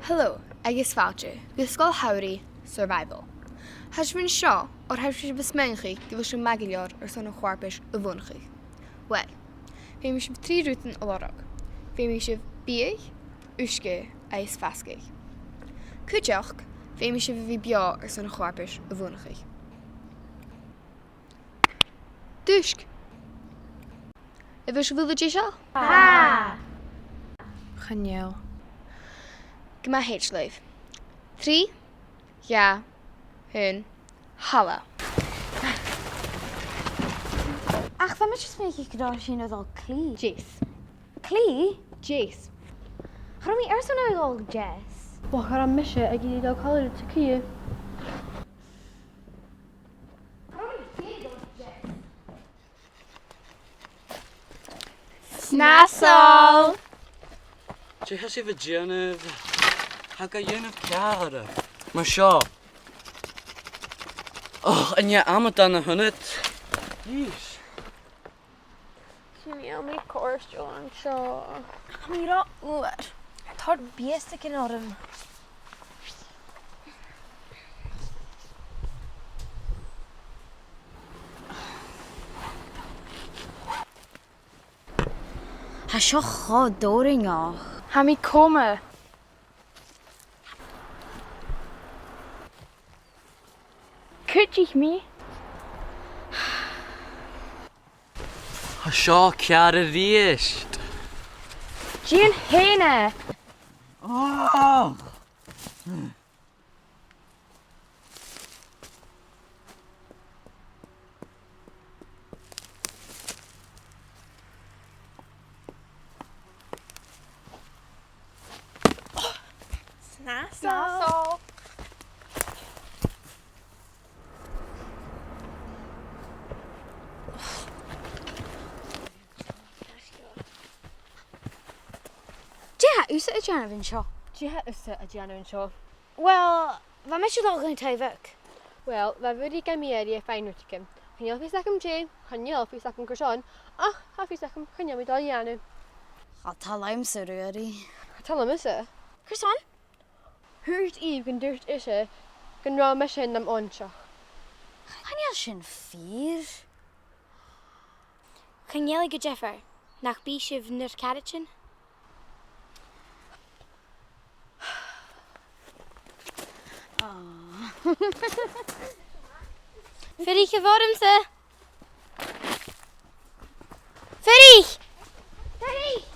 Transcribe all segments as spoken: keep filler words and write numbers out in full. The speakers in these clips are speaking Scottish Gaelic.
Hello, agus fàilte gu Sgoil Shamhraidh Survival. Tha sibh an seo oir tha sibh a' smaoineachadh gu bheil sibh math gu leòr airson a' cho-fharpais a bhuannachadh. Uill, feumaidh sibh trì rudan a lorg. Feumaidh sibh biadh, uisge agus fasgadh. Cuideachd, feumaidh sibh a bhith beò airson a' cho-fharpais a bhuannachadh. Dùisg. A bheil sibh uile deiseil? Tha. Chan eil. Gu math thèid leibh. Trì, dhà, aon, thalla. Ach bha mise a' smaoineachadh gun robh sinn a' dol clì. Deas. Clì? Deas. Cha robh mi airson a dhol deas. Uill, cha robh mise ag iarraidh a dhol còmhla riut co-dhiù. Snasail! Dè tha sibh a' dèanamh? Tha ga dhèanamh ceàrr. Mar seo. Och, an e amadan a th' annad? Jeez. Chan eil mi cofhurtail an seo. Tha mi ro fhuar. Thoir biastagan orm. Tha seo cho doirbh. Tha mi coma. Cuidich mi. Tha seo ceàrr a-rithist. Dèan fhèin e. Oh! Snasail. Snasail. Dè tha thusa a' dèanamh an seo? Dè tha thusa a' dèanamh an seo? Uill, bha mise a' dol dhan taigh-bheag. Uill, bha Ruairidh gam iarraidh faighinn rudeigin. Chan eil fhios agam dè, chan eil fhios agam carson, ach tha fios agam chan eil mi a' dol a dhèanamh. Cha toil leamsa Ruairidh. Cha toil leamsa? Carson? Thuirt Eve gun tuirt ise gun robh mise nam òinseach. Chan eil sin fìor. Chan eil e gu diofar, nach bi sibh nur caraidean? Aw. Fuirich a bh' ormsa. Fuirich! Fuirich!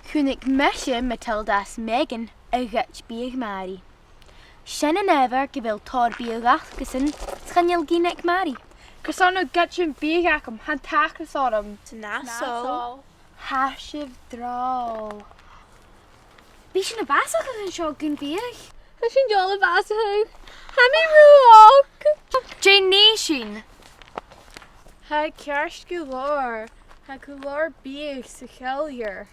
Chunnaic mise Matilda is Megan a' goid biadh Màiri. Sin an adhbhar gu bheil tòrr biadh acasan 's chan eil gin aig Màiri. Carson a tha thu a' goid am biadh agam? Tha an t-acras orm. Snasail. Tha sibh droll. Bidh sinn a' bàsachadh an seo gun biadh. Tha sinn a' dol a bhàsachadh. Tha mi ro òg. Dè nì sinn? Tha e ceart gu leòr. Tha gu leòr biadh sa choille.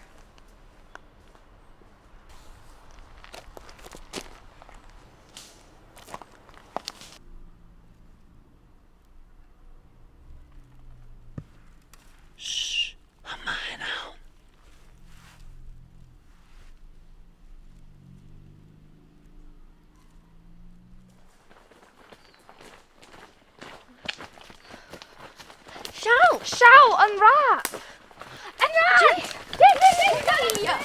Shh, tha mi an seo. Seall, seall, an rathad! An rathad! Dè, dè, dè, dè, dè?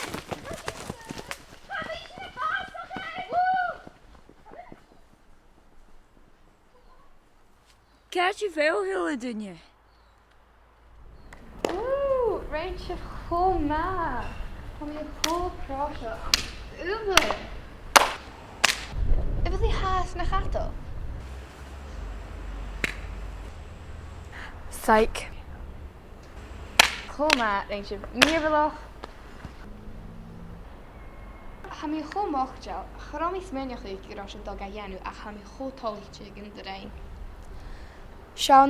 Càit a bheil a h-uile duine? Ù, rinn sibh cho math. Tha mi cho pròiseil. Ùbhlan. A bheil i fhathast na chadal? Psych. Cho math, rinn sibh mìorbhaileach. Tha mi cho moiteil, cha robh mi a' smaoineachadh gun robh seo a' dol ga dhèanamh, ach tha mi cho toilichte gun do rinn. Seo na